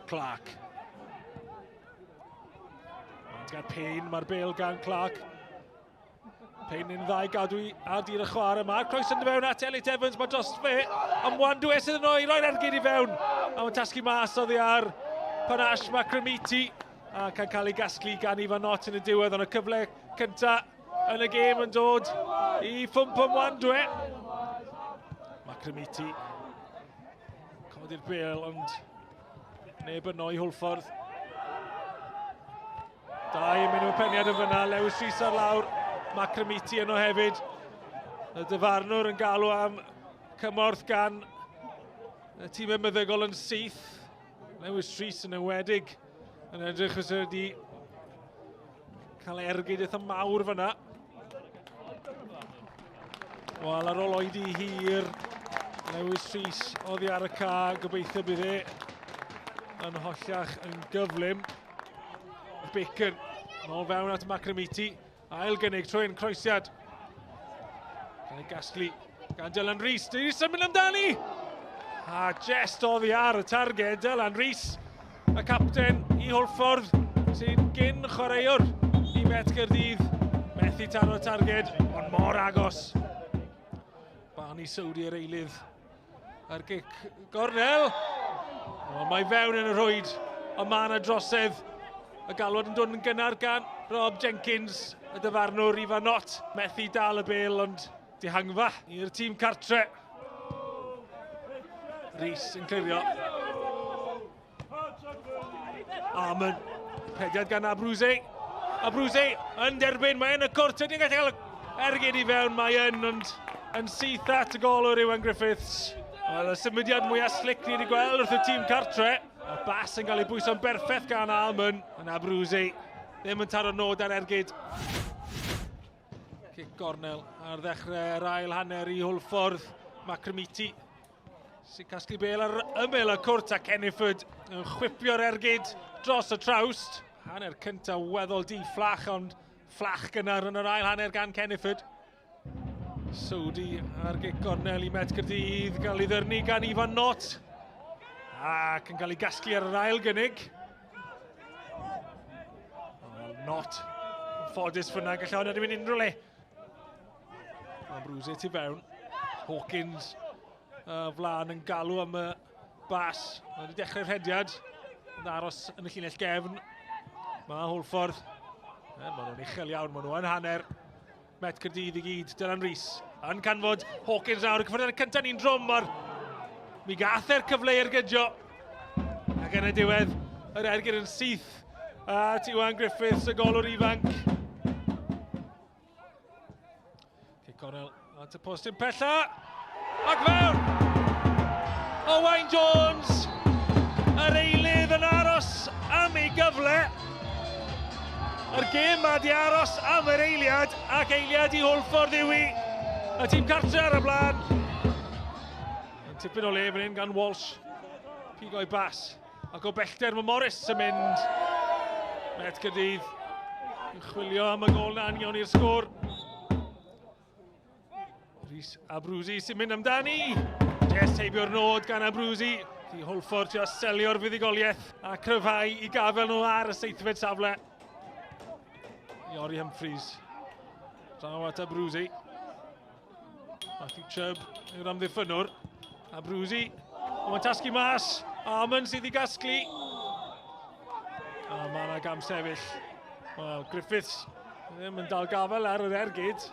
Clark. Mae'n gael Payne, mae'r bel gan Clark. Payne yn ddau gadw i ar dir y chwarae. Mae'r croes yn fewn at Elliot Evans, mae dros fe. Am Wandwe sydd yno i roi'r ergyd i fewn. A mae'n tasgu mas oddi ar Panache Macromiti. Ac yn cael ei gasglu gan Ivan Knott yn y diwedd, ond y cyfle cyntaf yn y gêm yn dod i Ffwmp am Wandwe. Macromiti codi'r bel, ond neb yno i Hwlffordd. Dau yn mynd o'r peniad yn fyna, Lewis Rhys ar lawr, Macromiti yno hefyd. Y dyfarnwr yn galw am cymorth gan y tîm meddygol yn syth. Lewis Rhys yn enwedig yn edrych os wedi cael ergyd eitha mawr fyna. Wel, ar ôl oedi hir, Lewis Rhys oddi ar y ca, gobeithio bydd e yn hollach yn gyflym. Bacon, nôl fewn at Macromiti. Ail gynnig trwy'n croesiad. Cael ei gasglu gan Dylan Rees. Dwi wedi symud amdani! A jest oddi ar y targed, Dylan Rees, y capten i Hwlffordd, sy'n gyn chwaraewr i Met Gaerdydd. Methu taro targed, ond mor agos. Barney Saudi yr eilydd A'r gic gornel. O, mae fewn yn y rhwyd. Ond mae yna drosedd. Y galwad yn dod yn gynnar gan Rob Jenkins, y dyfarnwr Ifan Knott. Methu dal y bel, ond dihangfa i'r tîm cartre. Rhys yn clirio. Armon. Pediad gan Abruzzi. Abruzzi yn derbyn, mae yn y cwrt, ydy'n gallu cael ergyd i fewn, mae yn, ond yn syth at y golwr Iwan Griffiths. Wel, y symudiad mwyaf slick ni wedi gweld wrth y tîm cartre. Y bas yn cael ei bwyso'n berffaith gan Almond, yn Abruzzi. Ddim yn taro nod ar ergyd. Cic gornel ar ddechrau'r ail hanner i Hwlffordd. Macromiti sy'n casglu bel ar ymyl y cwrt a Kenneford yn chwipio'r ergyd dros y trawst. Hanner cyntaf weddol di fflach, ond fflach gynnar yn yr ail hanner gan Kenneford. Saudi ar gic gornel i Met Caerdydd, gael ei ddyrnu gan Ifan Knott. Ac yn cael ei gasglu ar yr ail gynnig. Well, Knott, yn ffodus fyna, gallai hwnna wedi mynd unrhyw le. Ambrose tu fewn. Hawkins flaen yn galw am y bas. Mae wedi dechrau'r rhediad. Yn aros yn y llinell gefn. Mae Hwlffordd. Mae nhw'n uchel iawn, mae nhw yn hanner. Met Caerdydd i gyd, Dylan Rees yn canfod Hawkins nawr. Y cyffyrddiad cyntaf ni'n drwm, mae'r mi gath e'r cyfle i'r gydio. Ac yn y diwedd, yr ergyd yn syth at Iwan Griffiths, y golwr ifanc. Cic cornel at y postyn pella. Ac fewn! Owain Jones! Yr eilydd yn aros am ei gyfle. Yr gêm ma di aros am yr eiliad ac eiliad i Hwlffordd yw i. Y tîm cartre ar y blaen. Yn tipyn o le fan hyn gan Walsh. Pigo'i bas. Ac o bellter mae Morris yn mynd. Met Caerdydd yn chwilio am y gol na union i'r sgôr. Rhys Abruzzi sy'n mynd amdani. Jess heibio'r nod gan Abruzzi. Di Hwlffordd trio selio'r fuddugoliaeth a cryfhau i gafel nhw ar y seithfed safle. Iori Humphreys. Draw at Abruzzi. Matthew Chubb yw'r amddiffynnwr. Abruzzi. Ond mae'n tasgu mas. Armand sydd i gasglu. A mae yna gam sefyll. Wel, Griffiths ddim yn dal gafel ar yr ergyd.